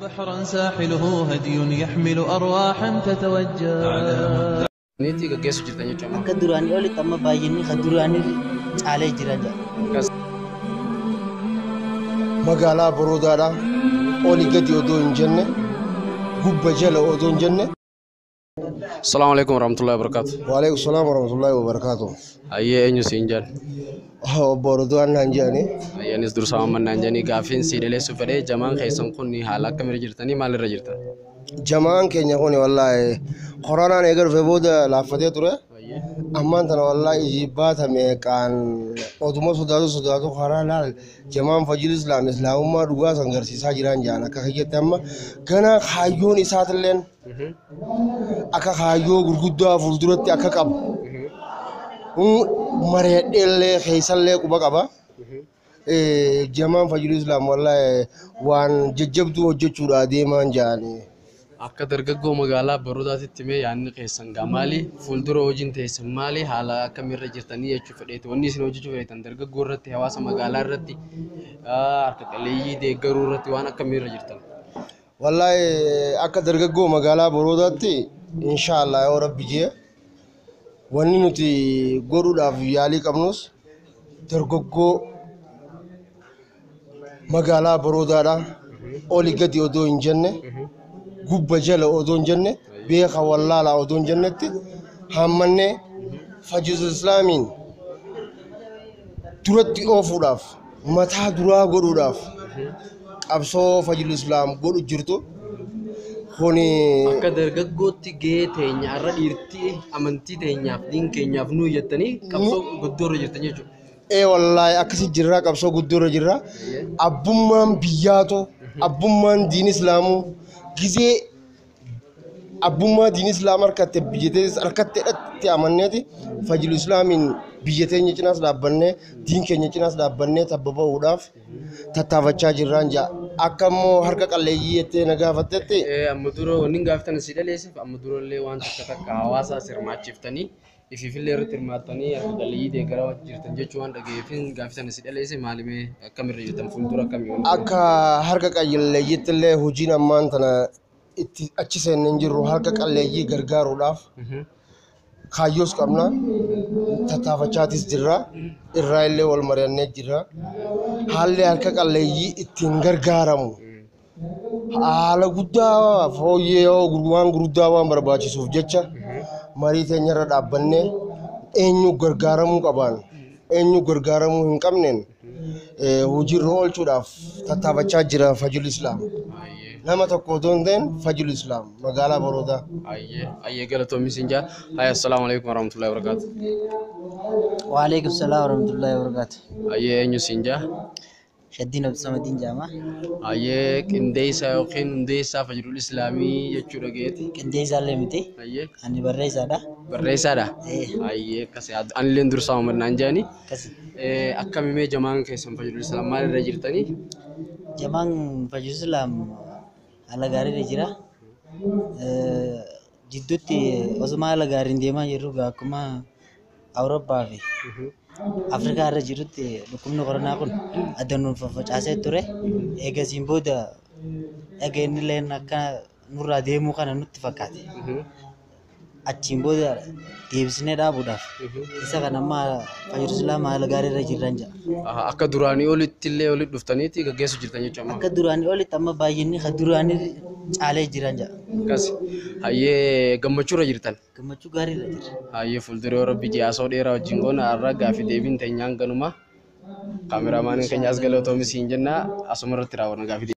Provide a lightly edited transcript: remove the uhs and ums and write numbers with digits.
بحرا ساحله هدي يحمل أرواحا تتوجه. Niitii gaggeessu jirtan jechuudha. Akka duraanii olitti amma baay'inni kan duraanii caalee jira jedha. Magaalaa Boroodaadhaa olii gadi odoo hin jenne, gubba jala odoo hin jenne. Asalaamu alaikum warahmatullahi wabarakatuh. Waalaikum salaam warahmatullahi wabarakatuh. Ayyee, eenyu siin jedhan? Obbo Rodwaan naan jedhani. Ayyee, anis dursaa mannaan jedhanii gaaffiin sii dhaleessu fedhee, jamaan keessan kun haala akkamirra jirtanii, maalirra jirtan? Jamaan keenya kun wallaahi koronaan eega dhufe booda laaffatee ture. Ammaan tana wallaahi ijibbaata meeqaan oduma sodaatu karaa laal jamaan Fajil Islaam islaamummaa dhugaa san garsiisaa jiran jedhan. Akka kiyyatti amma gana kaayyoon isaatilleen akka kaayyoo gurguddaa fuulduratti akka qabu mareedheellee keessallee quba qaba. Jamaan Fajil Islaam wallaahi waan jajjabduu hojjechuudha deemaan jedhani. Akka dargaggoo magaalaa Baroodaatitti mee yaadni keessan gaa maali? Fuuldura hojiin teessan maali? Haala akkamirra jirtanii jechuu fedheeti. Wanni isin hojjechuu fedhetan dargaggoo irratti, hawaasa magaalaa irratti, harka qalleeyyii deeggaruu irratti waan akkamiirra jirtan? Wallaahi akka dargaggoo magaalaa Boroodaatti, inshaallah yoo Rabbi jee, wanni nuti godhuudhaaf yaalii qabnus dargaggoo magaalaa Boroodaadhaa olii gadi odoo hin jenne, gubba jala odoo hin jenne, beeka wallaalaa odoo hin jennetti hammannee Fajjis Islaamiin duratti oofuudhaaf, mataa duraa godhuudhaaf qabsoo Fajjil Islaam godhu jirtu kuni. Akka dargaggootti gahee teenya har'a dhiirtii amantii teenyaaf diin keenyaaf nuu jettanii qabsoo guddoo irra jirtan jechuudha. Ee, wallaahi akkasi jirra, qabsoo guddoo irra jirra. Abbummaan biyyaatu, abbummaan diin islaamuu gizee abbummaa diin islaam harkatte biyya teenya harkatte dhatti amanneeti Fajjil Islaamiin biyya teenya cinaas dhaabbannee, diin keenya cinaas dhaabbannee tabba ba'uudhaaf tattaafachaa jirraan ja'a. Akka immoo harka qalleeyyii jettee na gaafattetti, Amma dura wanni gaafatan si dhaleesseef, amma durallee waan takka takka hawaasa hirmaachiftanii ifiifillee irratti hirmaattanii harka qalleeyyii deeggaraa jirtan jechuu waan dhagayeefin gaafatan si dhaleesse. Maalimee akkamirra jirtan, fuuldura akkamii? Akka harka qalleeyyiitti illee hojiin ammaan tana itti achi seennee hin jirru. Harka qalleeyyii gargaaruudhaaf kaayyoos qabna, tattaafachaatis jirra, irraa illee wal mari'annee jirra. Haalli harka qalleeyyii ittiin gargaaramu haala guddaa fooyyee waan gurguddaa waan barbaachisuuf jecha marii teenyarra dhaabbannee eenyu gargaaramuu qabaan, eenyu gargaaramuu hin qabneen hojiirra oolchuudhaaf tattaafachaa jira Fajjil Islaam. Nama tokko otoo hin ta'in Fajjil Islaam magaalaa Boroodaa. Ayyee, ayyee, galatoomi siin jaa. Hayya, assalaamu alaikum warahmatullahi wabarakatuh. Waalaikum salaam warahmatullahi wabarakatuh. Ayyee, eenyu siin jaa? Shaddiin Abdisamadiin jedhama. Ayyee, qindeessaa yookiin hundeessaa Fajrul Islaamii jechuu dhageeti. Qindeessaallee miti. Ayyee. Ani barreessaadha. Barreessaadha. Ee. Ayyee, akkasi anilleen dursaa Muhammad jedhani. Akkasi. Akkamimee jamaan keessan Fajrul Islaam maalirra jirtanii? Jamaan Fajjil Islaam haala gaariirra jira. Jidduutti osuma haala gaariin deemaa jirru akkuma Awurooppaa fi Afrikaa irra jirutti dhukkubni koronaa kun adda nuuf faffacaasee ture. Eegasiin booda dhaga inni illee akka nurraa deemuu kana nutti fakkaate. Achiin booda deebisnee dhaabuudhaaf isa kana amma Fajjil Islaam haala gaarii irra jirran jedha. Akka duraanii olitti illee olitti dhuftaniiti gaggeessu jirtan jechuudha amma. Akka duraanii olitti amma baay'inni kan duraanii caalee jiran jedha. Akkas. Hayyee, gammachuurra jirtan. Gammachuu gaarii irra jira. Hayyee, fuuldura Rabbi ji'aasoo dheeraa wajjin goona. Har'a gaaffii deebiin teenyaan ganuma. Kaameraamaaniin keenyaas galatoomi siin jenna, asuma irratti raawwanna gaaffii.